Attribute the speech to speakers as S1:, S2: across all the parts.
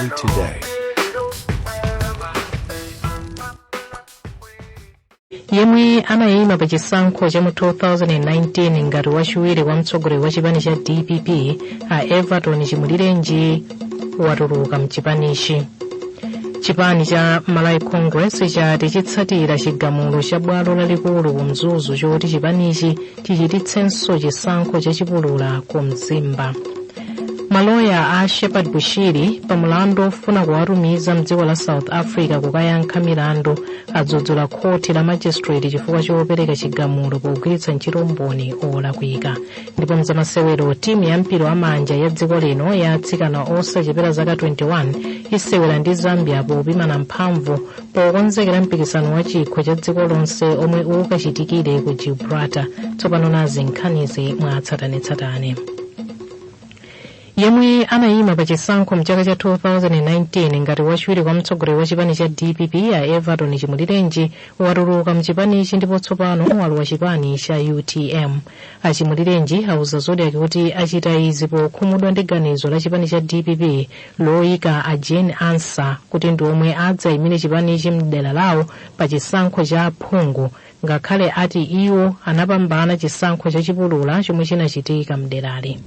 S1: Malawi Today.
S2: Yemwe anayima pa chisankho cha mu 2019 ngati wachiwiri kwa mtsogoleri wa chipani cha DPP, a Everton Chimulirenji, watuluka mchipanichi. Chipani cha Malawi Congress chati chitsatira chigamulo cha bwalo lalikulu ku Mzuzu choti chipanichi chichititsenso chisankho chachipulula ku Mzimba. Maloya a Shepherd Bushiri pa mulandu ofuna kuwatumiza mdziko la South Africa kukayankha milandu adzudzula khoti la magistrate chifukwa chopereka chigamulo pogwiritsa ntchito mboni olakwika. Ndipo mzamasewero, timu ya mpira wa manja ya dziko lino ya atsikana osachepera zaka 21 isewera ndi Zambia popimana mphamvu pokonzekera mpikisano wa chikho cha dziko lonse omwe ukachitikire ku Gibraltar. Tsopano nazi nkhanizi mwatsatanetsatane. Yemwe anayima pa chisankho mchaka cha 2019 ngati wachiwiri kwa mtsogoleri wa chipani cha DPP, a Everton Chimulirenji, watuluka mchipanichi ndipo tsopano walowa chipani cha UTM. Achimulirenji auza Zodiak kuti achita izi pokhumudwa ndi ganizo la chipani cha DPP loyika a Jane Ansah kuti ndi omwe adzayimire chipanichi mdera lawo pa chisankho cha aphungu, ngakhale ati iwo anapambana chisankho chachipulula chomwe chinachitika mderali.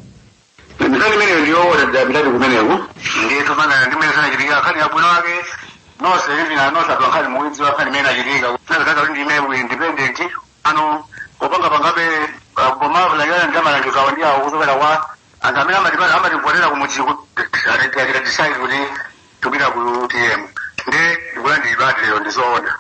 S3: Nkhani imeneyo ndiyoona dapitadi kumeneko ndiye tumangana ndi mmene zinachitika. Nkhani yabwino wake nonse even anonse atu nkhani muidziwa nkhani imene inachitika nazikaza kuti ndime independent ano popanga pangabe pomavulangana ndi amalangizo awo ndi awo kuchokera kwa anthu amene amativotera kumudziko, achita decide kuti tikupita ku UTM ndi ndikulandiridwadi lero, ndizoona.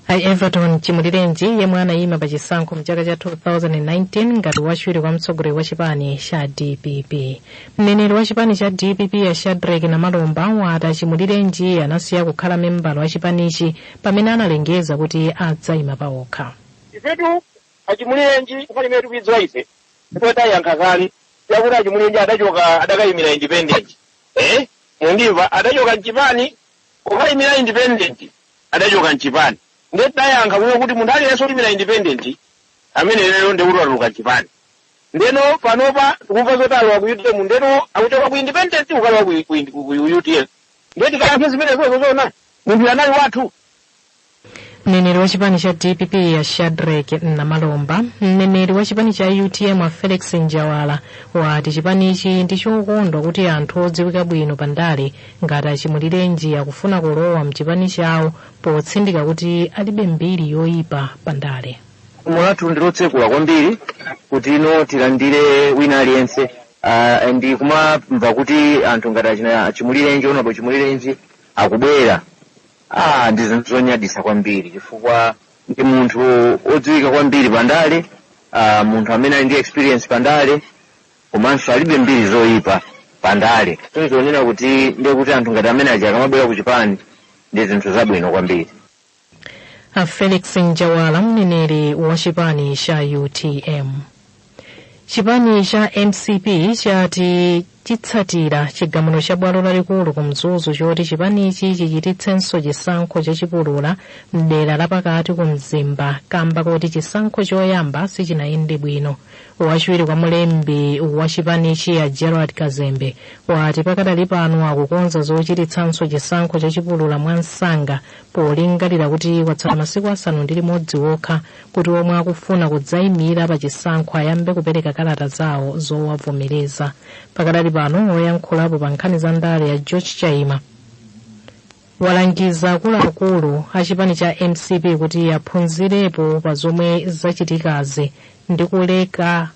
S2: A Everton Chimulirenji yemwe anayima pa chisankho mchaka cha 2019 ngati wachiwiri kwa mtsogoleri wa chipani cha DPP. Mneneri wa chipani cha DPP, a Shadrack Namalomba, wati Achimulirenji anasiya kukhala membala wa chipanichi pamene analengeza kuti adzayima pawokha.
S4: Ifetu Achimulirenji nkhani imene tikuidziwa ife ndipo tayankha kale yakuti Achimulirenji adachoka adakayimira independent, mundimva? Adachoka mchipani kukayimira independent, adachoka mchipani. Ndiye tayankha kuno kuti munthu aliyense oyimira independent amene lero ndikuti watuluka mchipani. Ndeno panopa tikumva zoti alowa ku UTM, ndeno akuchoka ku independent kukalowa ku UTM. Ndiye tikayankhe zimenezo zoona munthu anali wathu.
S2: Mneneri wa chipani cha DPP, ya Shadrack Namalomba. Mneneri wa chipani cha UTM, a Felix Njawala, wati chipanichi ndi chokondwa kuti anthu odziwika bwino pandale ngati Achimulirenji akufuna kulowa mchipani chawo, potsindika kuti alibe mbiri yoyipa pandale.
S5: Khomo lathu ndilotsekula kwambiri kuti ino tilandire wina aliyense, ndi kumamva kuti anthu ngati achina Achimulirenji, Honorable Chimulirenji, akubwera, ndi zinthu zonyadisa kwambiri chifukwa ndi munthu odziwika kwambiri pandale, munthu amene ali ndi experience pandale komanso alibe mbiri zoyipa pandale. Zonena kuti ndiye kuti anthu ngati amene aja akamabwera ku chipani ndi zinthu zabwino kwambiri.
S2: A Felix Njawala, mneneri wa chipani cha UTM. Chipani cha MCP chati chitsatira chigamulo cha bwalo lalikulu ku Mzuzu choti chipanichi chichititsenso chisankho chachipulula mdera lapakati ku Mzimba kamba koti chisankho choyamba sichinayende bwino. Wachiwiri kwa mulembi wa chipanichi, ya Gerald Kazembe, wati pakadali pano akukonza zochititsanso chisankho chachipulula mwansanga, polingalira kuti kwatsala masiku 6 okha kuti omwe akufuna kudzayimira pa chisankho ayambe kupereka kalata zawo zowavomereza. Pakadali pano, oyankhulapo pa nkhani za ndale ya George Chaima walangiza akuluakulu a chipani cha MCP kuti aphunzirepo pa zomwe zachitikazi ndi kuleka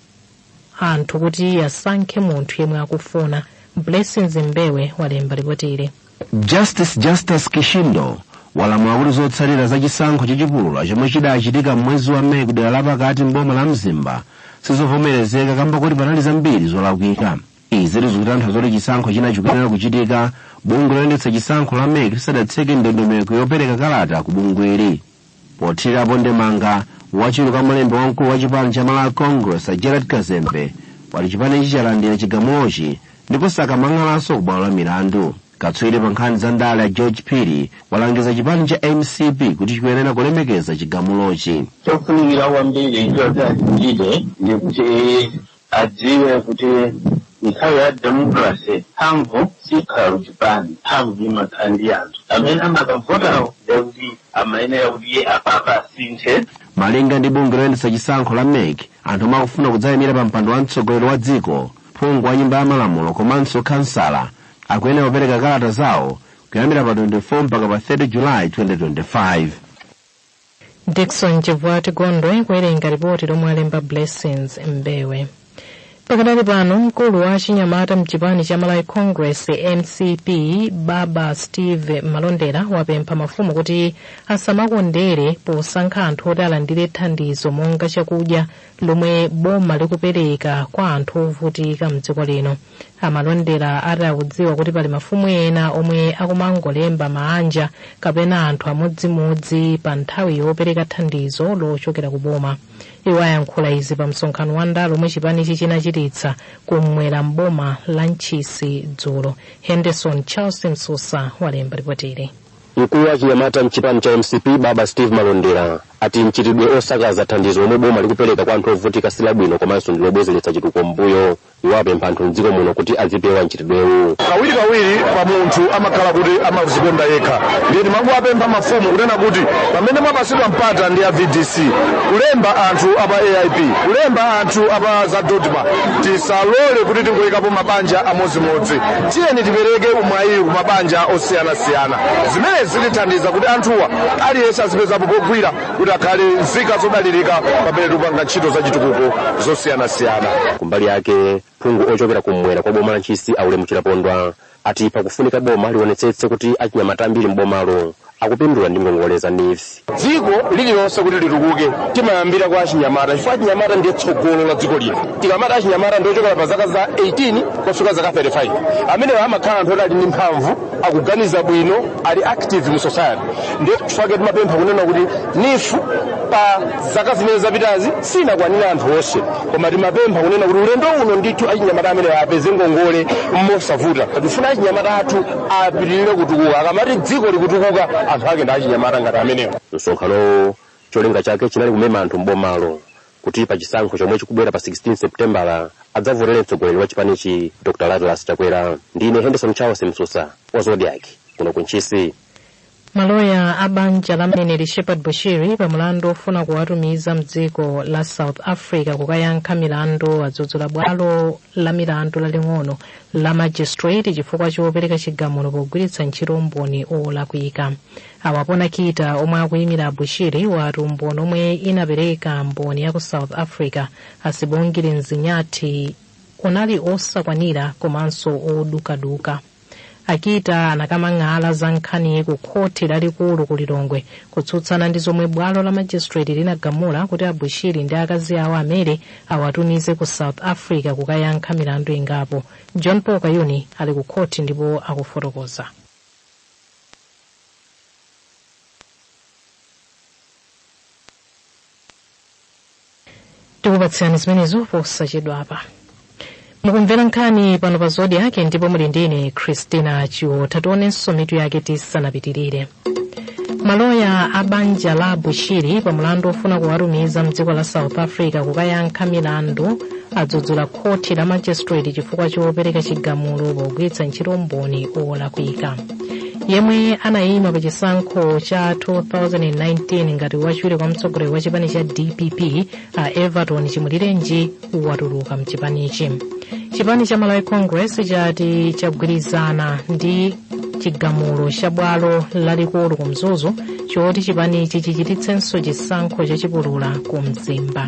S2: anthu kuti asankhe munthu yemwe akufuna. Blessings Mbewe walemba ripoti.
S6: Justice Justus Kishindo walamula kuti zotsatira za chisankho chachipulula chomwe chidachitika mwezi wa Meyi kudera lapakati mboma la Mzimba sizovomerezeka kamba kuti panali zambiri zolakwika. Izi zikutanthauza kuti chisankho china chikuyenera kuchitika bungwe loyendetsa chisankho la MEC lisadatseke ndondomeko yopereka kalata ku bungweli. Pothirirapo ndemanga, wachiwiri kwa mulembi wamkulu wa chipani cha Malawi Congress, Gerald Kazembe, wati chipanichi chalandira chigamulochi ndipo sakamang'alanso ku bwalo la milandu. Katswiri pa nkhani za ndale a George Phiri walangiza chipani cha MCP kuti chikuyenera kulemekeza chigamulochi.
S7: Chofunikira kwambiri choti achite ndi kuti
S1: Adziwe kuti nthawi ya democracy mphamvu sikhala kuchipani, mphamvu imakhala ndi anthu amene amakavotawo, ndekuti amayenera kuti iye apapa asinthe.
S6: Malinga ndi bungwe loyendetsa chisankho la MEC, anthu omwe akufuna kudzayimira pa mpando wa mtsogoleri wa dziko, phungu wa nyumba ya malamulo komanso kansala akuyenera kupereka kalata zawo kuyambira pa 24 mpaka pa 30 Julayi 2025.
S2: Dickson Chivwati Gondwe kuwerenga ripoti lomwe alemba Blessings Mbewe. Pakadali pano, mkulu wa chinyamata mchipani cha Malawi Congress, MCP, Baba Steve Malondera wapempha mafumu kuti asamakondere posankha anthu oti alandire thandizo monga chakudya lomwe boma likupereka kwa anthu ovutika mdziko lino. Amalondera ati akudziwa kuti pali mafumu ena omwe akumangolemba maanja kapena anthu amodzimodzi pa nthawi yopereka thandizo lochokera ku boma. Iwo ayankhula izi pa msonkhano wa ndale omwe chipanichi chinachititsa kumwera mboma la Ntchisi dzulo. Henderson Charles Msusa walemba ripotili.
S7: Mkulu wa chinyamata mchipani cha MCP, Baba Steve Malondera, ati mchitidwe osakaza thandizo lomwe boma likupereka kwa anthu ovutika silabwino komanso ndi lobwezeretsa chitukuko mbuyo. Iwo apempha anthu mdziko muno kuti azipewa mchitidwewu.
S8: Kawirikawiri pa munthu amakhala kuti amazikonda yekha, ndiye timangoapempha mafumu kunena kuti pamene mwapasidwa mpata ndi a VDC kulemba anthu apa AIP, kulemba anthu apa za DoDMA, tisalole kuti tingoyikapo mabanja amodzimodzi. Tiyeni tipereke umwayi ku mabanja osiyanasiyana. Zimene zitithandiza kuti anthuwa aliyense azipezapo pogwira kuti akhale nzika zodalirika pamene tikupanga ntchito zachitukuko zosiyanasiyana.
S7: Kumbali yake, phungu ochokera kumwera kwa boma la Ntchisi, Aulemu Chilapondwa, ati pakufunika boma lionetsetse kuti achinyamata ambiri mbomalo akupindula ndi ngongole za NEEF.
S9: Dziko lililonse kuti litukuke timayambira kwa achinyamata, chifukwa achinyamata ndiye tsogolo la dziko lino. Tikamati achinyamata ndiochokera pa zaka za 18 kufika zaka 35, amenewa amakhala anthu oti ali ndi mphamvu, akuganiza bwino, ali active mu society. Ndiye chifukwa timapempha kunena kuti NEEF pa zaka zimene zapitazi sinakwanira anthu onse, koma timapempha kunena kuti ulendo uno ndithu achinyamata amenewa apeze ngongole mosavuta. Tifuna achinyamata athu apitirire kutukuka. Akamati dziko likutukuka, anthu ake ndi achinyamata ngati amenewa.
S7: Msonkhanowo cholinga chake chinali kumema anthu mbomalo kuti pa chisankho chomwe chikubwera pa 16 Septembala adzavotere mtsogoleri wa chipanichi, Dr Lazarus Chakwera. Ndine Henderson Charles Msusa wa Zodiak kuno ku Ntchisi.
S2: Maloya a banja la mneneri Shepherd Bushiri pa mulandu ofuna kuwatumiza mdziko la South Africa kukayankha milandu adzudzula bwalo la milandu laling'ono la magistrate chifukwa chopereka chigamulo pogwiritsa ntchito umboni olakwika. Awapona Kita, omwe akuyimira Bushiri, wati umboni omwe inapereka mboni ya ku South Africa, Asibongile Mzinyathi, unali osakwanira komanso odukaduka. Akita anakamang'ala za nkhani ku khoti lalikulu ku Lilongwe kutsutsana ndi zomwe bwalo la magistrate linagamula kuti Abushiri ndi akazi awo amene awatumize ku South Africa kukayankha milandu ingapo. John Paul Kayuni ali ku khoti ndipo akufotokoza. Tikupatsirani zimenezo posachedwapa. Mukumvera nkhani pano pa Zodiak ndipo muli ndine Christina Chiotha. Tionenso mitu yake tisanapitirire. Maloya a banja la Bushiri pa mulandu ofuna kuwatumiza mdziko la South Africa kukayankha milandu adzudzula khoti la magistrate chifukwa chopereka chigamulo pogwiritsa ntchito umboni olakwika. Yemwe anayima pa chisankho cha 2019 ngati wachiwiri kwa mtsogoleri wa chipani cha DPP, a Everton Chimulirenji, watuluka mchipanichi. Chipani cha Malawi Congress chati chagwirizana ndi chigamulo cha bwalo lalikulu ku Mzuzu choti chipanichi chichititsenso chisankho chachipulula ku Mzimba.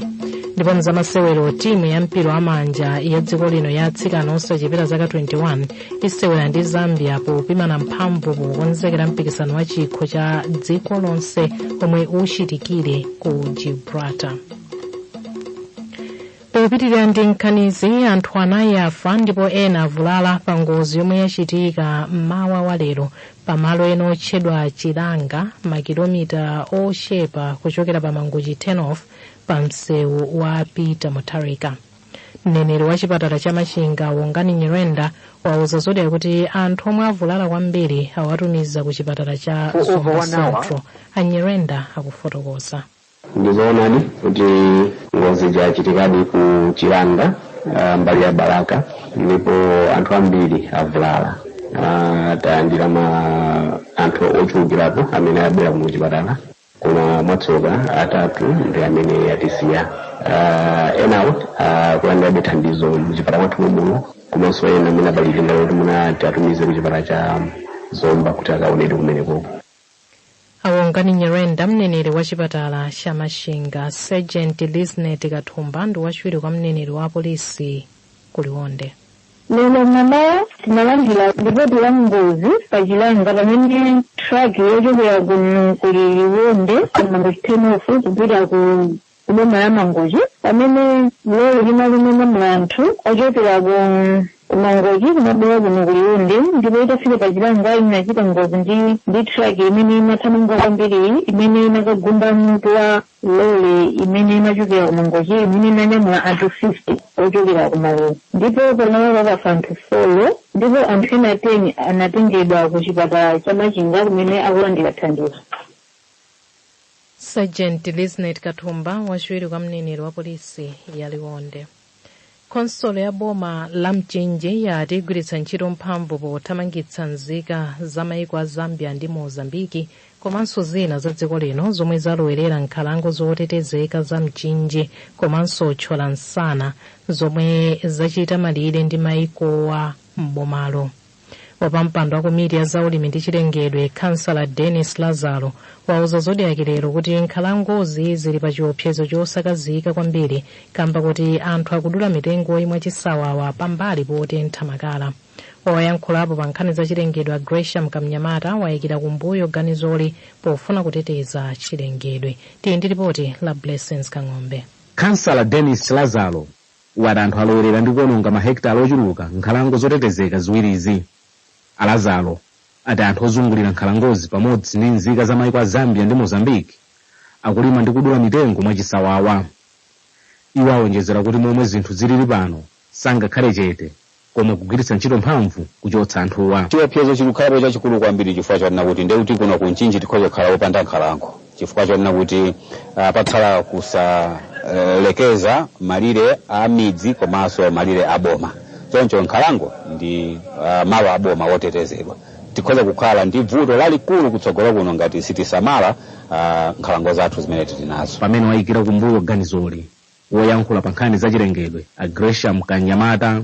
S2: Ndipo mzamasewero, timu ya mpira wamanja ya dziko lino ya atsikana osachepera zaka 21 isewera ndi Zambia popimana mphamvu pokonzekera mpikisano wa chikho cha dziko lonse omwe uchitikire ku Gibraltar. Popitirira ndi nkhanizi, anthu 4 afa ndipo ena avulala pa ngozi yomwe yachitika mmawa wa lero pamalo ena otchedwa Chilanga, makilomita ochepa kuchokera pa Mangochi turn-off pa msewu wa Peter Mutharika. Mneneri wa chipatala cha Machinga, Wongani Nyirenda, wauza Zodiak kuti anthu omwe avulala kwambiri awatumiza ku chipatala cha
S10: For over
S2: Zomba
S10: one hour.
S2: Central. Anyirenda akufotokoza.
S10: Ndizoonadi kuti ngozi yachitikadi ku Chilanga. mbali ya Balaka, ndipo anthu ambiri avulala. Talandira ma anthu ochulukirapo amene abwera kuno kuchipatala, koma mwatsoka atatu ndi amene atisiya. Enawo kulandirabe thandizo muchipatala mwathu muno, komanso ena amene apalipinda kuti munati atumize kuchipatala cha Zomba kuti akaonedwe kumeneko.
S2: Awongani Nyirenda, mneneri wa chipatala cha Machinga. Sergeant Lisnet Kathumba ndi wachiwiri kwa mneneri wa polisi kuLionde.
S11: Lero mamawa tinalandira ripoti la ngozi pachilanga pamene truck yochokera ku Liwonde kumangochi turn-off kupita ku boma la Mangochi, pamene lori linali lonyamula anthu ochokera ku Mangochi kumabwera kuno ku Liwonde, ndipo itafika pachilanga inachita ngozi ndi truck imene imathamanga kwambiri, imene inakagumba mutu wa lori imene imachokera ku Mangochi imene inanyamula anthu 50 ochokera ku Malolo, ndipo pamalo pakafa anthu 4, ndipo anthu ena 10 anatengedwa ku chipatala cha Machinga kumene akulandira thandizo.
S2: Sergeant Lisnet Kathumba, wachiwiri kwa mneneri wa polisi ya Liwonde. Khonsolo ya boma la Mchinji yati igwiritsa ntchito mphamvu pothamangitsa nzika za maiko a Zambia ndi Mozambiki komanso zina za dziko lino zomwe zalowerera nkhalango zotetezeka za Mchinji komanso Tcholansana zomwe zachita malire ndi maikowa m'bomalo. Wapampando wa komiti ya zaulimi ndi chilengedwe, Kansala Dennis Lazaro, wauza Zodiak lero kuti nkhalangozi zili pa chiopsezo chosakazika kwambiri kamba kuti anthu akudula mitengo imwe chisawawa pambali potentha makala. Wayankhulapo pa nkhani za chilengedwe Gresham Kamnyamata wayikira kumbuyo ganizoli pofuna kuteteza chilengedwe. Tili ndi ripoti la Blessings Kang'ombe.
S12: Kansala Dennis Lazaro wati anthu alowerera ndi kuononga mahekitala ochuluka nkhalango zotetezeka ziwirizi. Alazaro ati anthu ozungulira nkhalangozi pamodzi ndi nzika za maiko a Zambia ndi Mozambique akulima ndi kudula mitengo mwachisawawa. Iwo awonjezera kuti momwe zinthu zilili pano sangakhale chete koma kugwiritsa ntchito mphamvu kuchotsa anthuwa.
S13: Chiopsezo chikukhalapo chachikulu kwambiri chifukwa chonena kuti ndekuti kuno kuMchinji tikhoza kukhala wopanda nkhalango, chifukwa chonena kuti pakhala kusalekeza malire a midzi komanso malire a boma. Choncho nkhalango ndi malo a boma wotetezedwa. Tikhoza kukhala ndi vuto lalikulu kutsogolo kuno ngati sitisamala nkhalango zathu zimene tili nazo.
S12: Pamene wayikira kumbuyo ganizoli, woyankhula pa nkhani za chilengedwe a Gresham Kanyamata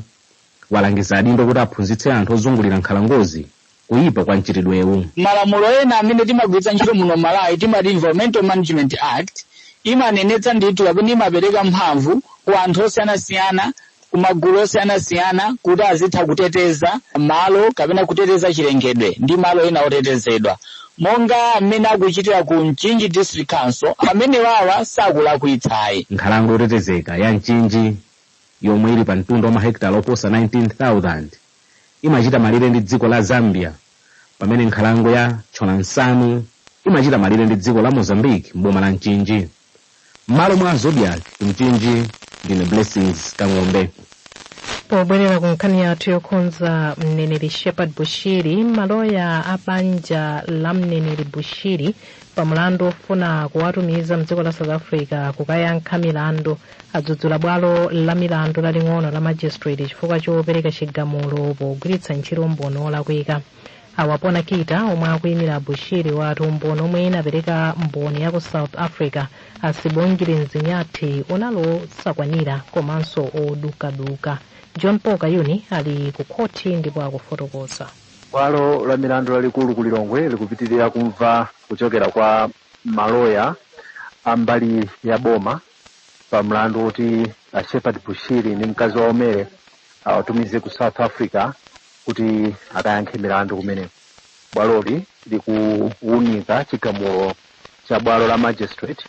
S12: walangiza adindo kuti aphunzitse anthu ozungulira nkhalangozi kuyipa kwa mchitidwewu.
S14: Malamulo ena amene timagwiritsa ntchito muno Malawi, timati Environmental Management Act, imanenetsa ndithu kapena imapereka mphamvu ku anthu osiyanasiyana, ku magulu osiyanasiyana, kuti azitha kuteteza malo kapena kuteteza chilengedwe ndi malo ena otetezedwa, monga amene akuchitira ku Mchinji District Council. Amene wawa sakulakwitsayi.
S12: Nkhalango yotetezeka ya Mchinji yomwe ili pa mtunda wa mahekitala oposa 19,000 imachita malire ndi dziko la Zambia, pamene nkhalango ya Tcholansanu imachita malire ndi dziko la Mozambique m'boma la Mchinji. M'malo mwa Zodiak Mchinji, ndine Blessings Kang'ombe.
S2: Pobwerera ku nkhani yathu yokhudza mneneri Shepherd Bushiri, maloya a banja la mneneri Bushiri pa mulandu ofuna kuwatumiza mdziko la South Africa kukayankha milandu adzudzula bwalo la milandu laling'ono la magistrate chifukwa chopereka chigamulo pogwiritsa ntchito umboni olakwika. Awapona Kita, omwe akuyimira Bushiri, wati umboni omwe inapereka mboni ya ku South Africa Asibongile Mzinyathi unali osakwanira komanso odukaduka. John Paul Kayuni ali ku khoti ndipo akufotokoza.
S15: Bwalo la milandu lalikulu ku Lilongwe likupitirira kumva kuchokera kwa maloya ambali ya boma pa mlandu woti a Shepherd Bushiri ndi mkazi wa Omere awatumize ku South Africa kuti akayankhe milandu kumeneko. Bwaloli likuwunika chigamulo cha bwalo la magistrate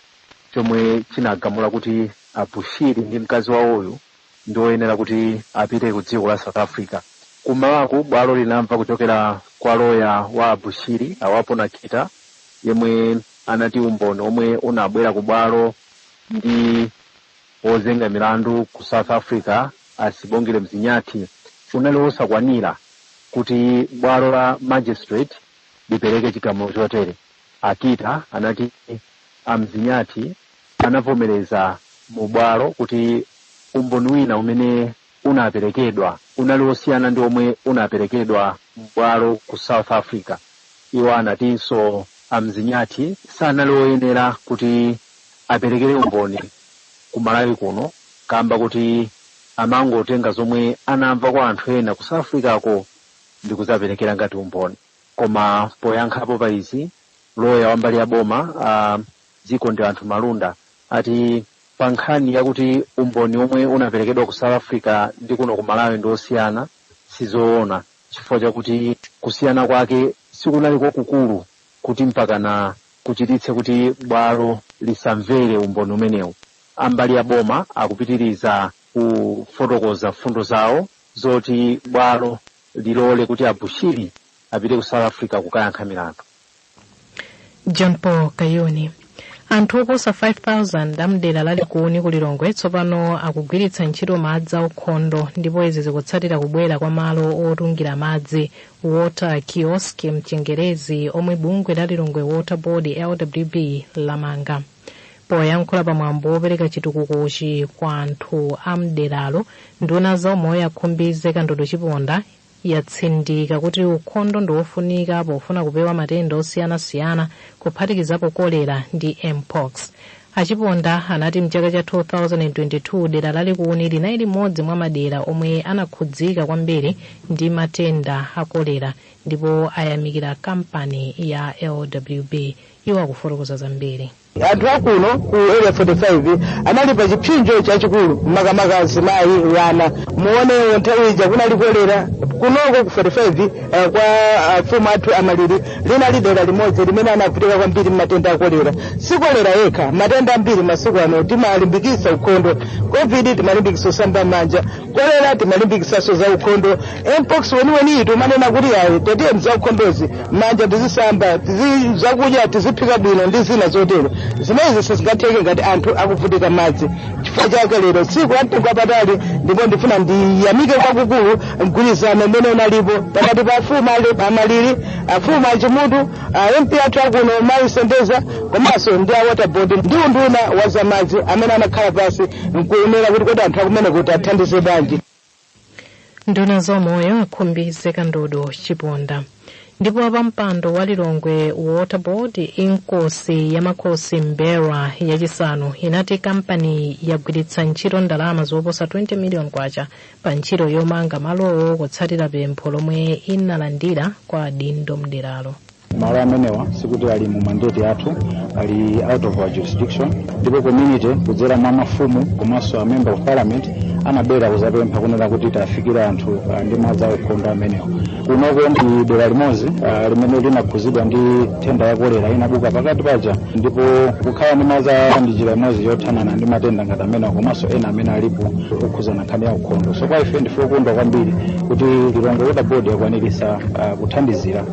S15: chomwe chinagamula kuti a Bushiri ndi mkazi wawoyu ndi oyenera kuti apite ku dziko la South Africa. Kumawaku bwalo linamva kuchokera kwa loya wa Bushiri Awapona Kita, yemwe anati umboni omwe unabwera ku bwalo ndi wozenga milandu ku South Africa Asibongile Mzinyathi unali wosakwanira kuti bwalo la magistrate lipereke chigamulo chotere. Akita anati amzinyathi anavomereza mu bwalo kuti umboni wina umene Unaperekedwa unali wosiyana ndi omwe unaperekedwa m'bwalo ku South Africa. Iwo anatinso amzinyathi sanali oyenera kuti aperekere umboni ku Malawi kuno kamba kuti amangotenga zomwe anamva kwa anthu ena ku South Africako ndi kudzaperekera ngati umboni. Koma poyankhapo pa izi, loya wambali ya boma Dziko ndi Anthu Malunda ati pa nkhani yakuti umboni omwe unaperekedwa ku South Africa ndi kuno ku Malawi ndi osiyana sizoona, chifukwa chakuti kusiyana kwake sikunali kwakukulu kuti mpakana kuchititse kuti bwalo lisamvere umboni umenewu. Ambali ya boma akupitiriza kufotokoza mfundo zawo zoti bwalo lilole kuti abushiri apite ku South Africa kukayankha milandu.
S2: John Paul Kayuni. Anthu oposa 5000 amdera la Likuni ku Lilongwe tsopano akugwiritsa ntchito madzi aukhondo, ndipo izi zikutsatira kubwera kwa malo otungira madzi, water kiosk mchingerezi, omwe bungwe la Lilongwe Water Board, LWB, lamanga. Poyankhula pamwambo wopereka chitukukochi kwa anthu amderalo, nduna za umoyo aKhumbize Kandodo Chiponda yatsindika kuti ukhondo ndi wofunika pofuna kupewa matenda osiyanasiyana, kuphatikizapo kolera ndi mpox. Achiponda anati mchaka cha 2022 dera la Likuni linali limodzi mwa madera omwe anakhudzika kwambiri ndi matenda a kolera, ndipo ayamikira kampani ya LWB. Iwo akufotokoza zambiri.
S16: Anthu akuno ku Area 45 anali pa chipsinjo chachikulu, makamaka azimayi, wana. Muone nthawi ija kunali kolera kunoko ku 45 kwa afumu athu amaliri, linali dera limodzi limene anavutika kwambiri mmatenda a kolera. Si kolera yekha, matenda ambiri masiku ano timalimbikisa ukhondo. COVID timalimbikisa usamba manja, kolera timalimbikisanso za ukhondo, mpox weniweni timanena kuti ayi, tatiye za ukhondozi, manja tizisamba, zakudya tiziphika bwino ndi zina zotero. Zimenezi sizingatheke ngati anthu akuvutika madzi. Chifukwa chake lero tsiku la mtengo wapatali, ndipo ndifuna ndiyamike kwakukulu mgwirizano umene unalipo pakati pa afumu amaliri, afumu achimutu, MP athu akuno Mayi Sendeza, komanso ndi a Water Board ndi unduna wa zamadzi amene anakhala pasi nkuonera kuti kodi anthu akumene kuti athandize bwanji.
S2: Nduna zaumoyo aKhumbize Kandodo Chiponda. Ndipo wapampando wa Lilongwe Water Board, Inkosi yaMakhosi Mbelwa Yachisanu, inati kampani yagwiritsa ntchito ndalama zoposa 20 million kwacha pa ntchito yomanga malowo, kutsatira pempho lomwe inalandira kwa adindo mderalo.
S17: Malo amenewa sikuti ali mu mandate athu, ali out of our jurisdiction, ndipo community kudzera mwa mafumu komanso a member of parliament anabwera kuzapempha kunena kuti tafikira anthu ndi madzi aukhondo amenewa. Kunoko ndi dera limodzi limene linakhuzidwa ndi nthenda ya kolera inabuka pakati paja, ndipo kukhala ndi madzi awa ndi njira imodzi yothanana ndi matenda ngati amenewa komanso ena amene alipo okhuzana nkhani ya ukhondo. So kwa ife ndife okondwa kwambiri kuti Lilongwe Water Board yakwanirisa kuthandizira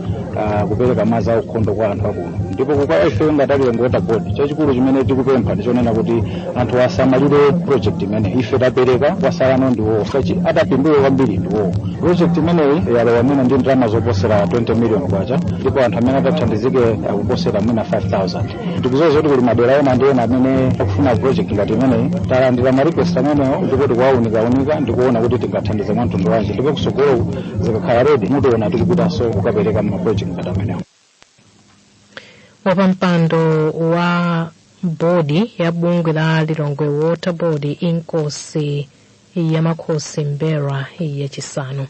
S17: kupereka madzi aukhondo kwa anthu akuno. Ndipo kwa ife ngati Lilongwe Water Board, chachikulu chimene tikupempha ndichonena kuti anthu asamalire project imene ife tapereka, wasalano ndiwowo fachi atapindule kwambiri ndiwowo. Project imeneyi yalowa mwina ndi ndalama zoposera 20 million kwacha, ndipo anthu amene atathandizike akuposera mwina 5000. Ndikuzoza kuti kuli madera ena ndi ena amene akufuna project ngati imeneyi. Talandira ma request amenewo ndipo tikuwaunikaunika ndikuona kuti tingathandize mwa mtundu wanji, ndipo kusogolo zikakhala ready mutiona tikupitanso kukapereka ma project ngati amenewo.
S2: Wapampando wa bodi ya bungwe la Lilongwe Water Board, Inkosi yaMakhosi Mbelwa Yachisanu.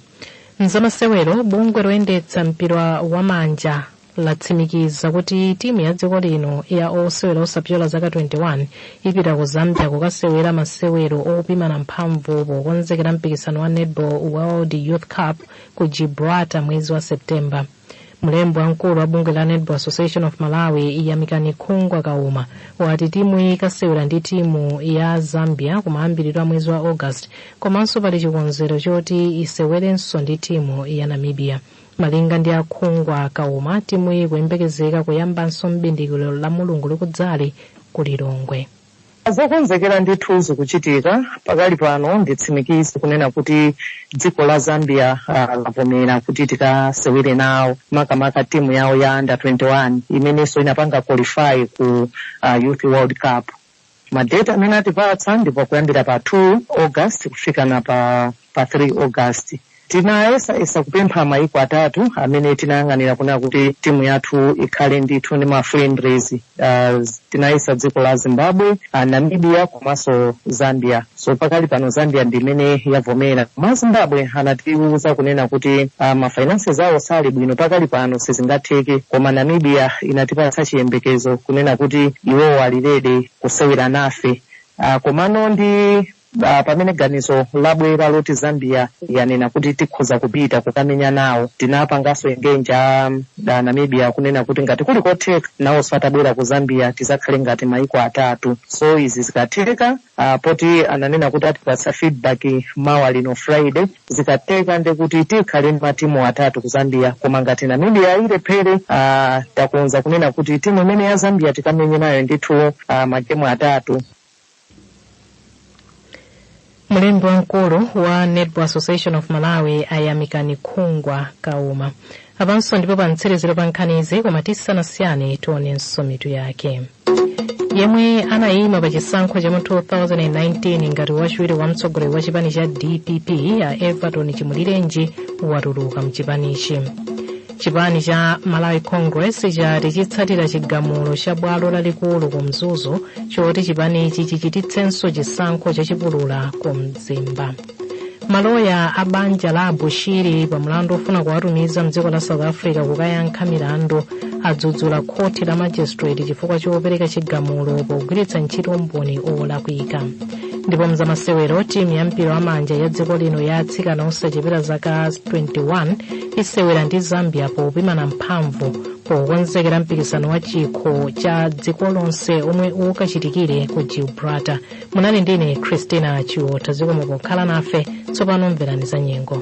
S2: Mzamasewero, bungwe loyendetsa mpira wa manja latsimikiza kuti timu ya dziko lino ya osewera osapyola zaka 21 ipita ku Zambia kukasewera masewero opimana mphamvu pokonzekera mpikisano wa Netball World Youth Cup ku Gibraltar mwezi wa Septemba. Mlembi wamkulu wa bungwe la Netball Association of Malawi, Yamikani Khungwa Kauma, wati timu iyi ikasewera ndi timu ya Zambia kumayambiriro a mwezi wa August, komanso pali chikonzero choti isewerenso ndi timu ya Namibia. Malinga ndi aKhungwa Kauma, timu iyi kuyembekezeka kuyambanso mbindikiro la Mulungu likudzali ku Lilongwe.
S18: Zokonzekera ndithu zikuchitika pakali pano. Nditsimikize kunena kuti dziko la Zambia lavomera kuti tikasewere nawo, makamaka timu yawo ya under 21 imenenso inapanga qualify ku Youth World Cup. Madeti amene atipatsa ndipo kuyambira pa 2 August kufikana pa 3 August. Tinayesayesa kupempha maiko atatu amene tinayang'anira kunena kuti timu yathu ikhale ndithu ndi ma friendlies. Tinayesa dziko la Zimbabwe, Namibia komanso Zambia. So pakali pano Zambia ndi imene yavomera, koma Zimbabwe anatiuza kunena kuti ma finances awo sali bwino pakali pano, sizingatheke. Koma Namibia inatipatsa chiyembekezo kunena kuti iwowo ali ready kusewera nafe. Komano ndi pamene ganizo labwera loti Zambia yanena kuti tikhoza kupita kukamenya nawo, tinapanganso engage Namibia kunena kuti ngati kuli kotheka nawonso atabwera ku Zambia tizakhale ngati maiko atatu. So izi zikatheka, poti ananena kuti atipatsa feedback mawa lino Friday, zikatheka ndekuti tikhale ndi matimu atatu ku Zambia. Koma ngati Namibia ilephere, takonza kunena kuti timu imene ya Zambia tikamenye nayo ndithu magemu atatu.
S2: Mlembi wamkulu wa Netball Association of Malawi ayamikani Khungwa Kauma. Apanso ndipo pa mtsiriziro pa nkhanizi, koma tisanasiyane tionenso mitu yake. Yemwe anayima pa chisankho cha mu 2019 ngati wachiwiri wa mtsogoleri wa chipani cha DPP ya Everton Chimulirenji watuluka mchipanichi. Chipani cha Malawi Congress chati chitsatira chigamulo cha bwalo lalikulu ku Mzuzu choti chipanichi chichititsenso chisankho chachipulula ku Mzimba. Maloya a banja la Bushiri pa mlandu ofuna kuwatumiza mdziko la South Africa kukayankha milandu adzudzula khoti la magistrate chifukwa chopereka chigamulo pogwiritsa ntchito mboni olakwika. Ndipo mzamasewero, timu ya mpira wa manja ya dziko lino ya atsikana osachepera zaka 21 isewera ndi Zambia popimana mphamvu pokonzekera mpikisano wa chikho cha dziko lonse omwe ukachitikire ku Gibraltar. Munali ndine Christina Chiotha. Zikomo pokhala nafe. Tsopano mverani za nyengo.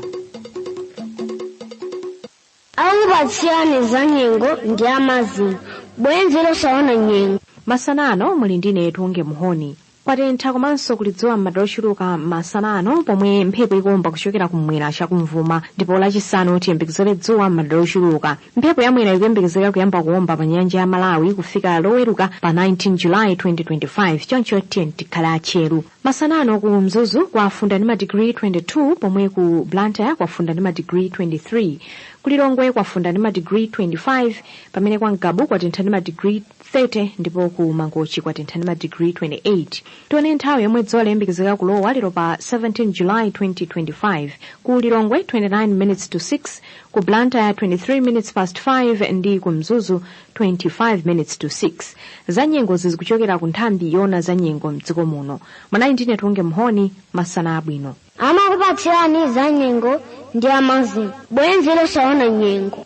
S19: Akupatsirani za nyengo ndi amazing bwenzi losaona nyengo.
S20: Masanano muli ndine Tunge Muhoni. Kwatentha komanso kuli dzuwa m'madera ochuluka masanano, pomwe mphepo ikuomba kuchokera kumwera chakumvuma. Ndipo Lachisanu tiyembekezere dzuwa m'madera ochuluka. Mphepo yamwera ikuyembekezeka kuyamba kuomba pa nyanja ya Malawi kufika Loweruka pa 19 Julayi 2025, choncho tiye tikhale atcheru. Masanano ku Mzuzu kwafunda ndi madigiri 22, pomwe ku Blantyre kwafunda ndi madigiri 23, ku Lilongwe kwafunda ndi madigiri 25, pamene kwa Ngabu kwatentha ndi madigiri 30 ndipo ku Mangochi kwatentha ndi madigiri 28. Tione nthawi yomwe dzuwa liyembekezeka kulowa lero pa 17 July 2025: ku Lilongwe 29 minutes to 6, ku Blantyre 23 minutes past 5 ndi ku Mzuzu 25 minutes to 6. Za nyengo zikuchokera ku nthambi yona za nyengo mdziko muno. Mwanali ndine Tunge Mhoni. Masana abwino.
S19: Amakupatsirani za nyengo ndi amazing bwenzi losaona nyengo.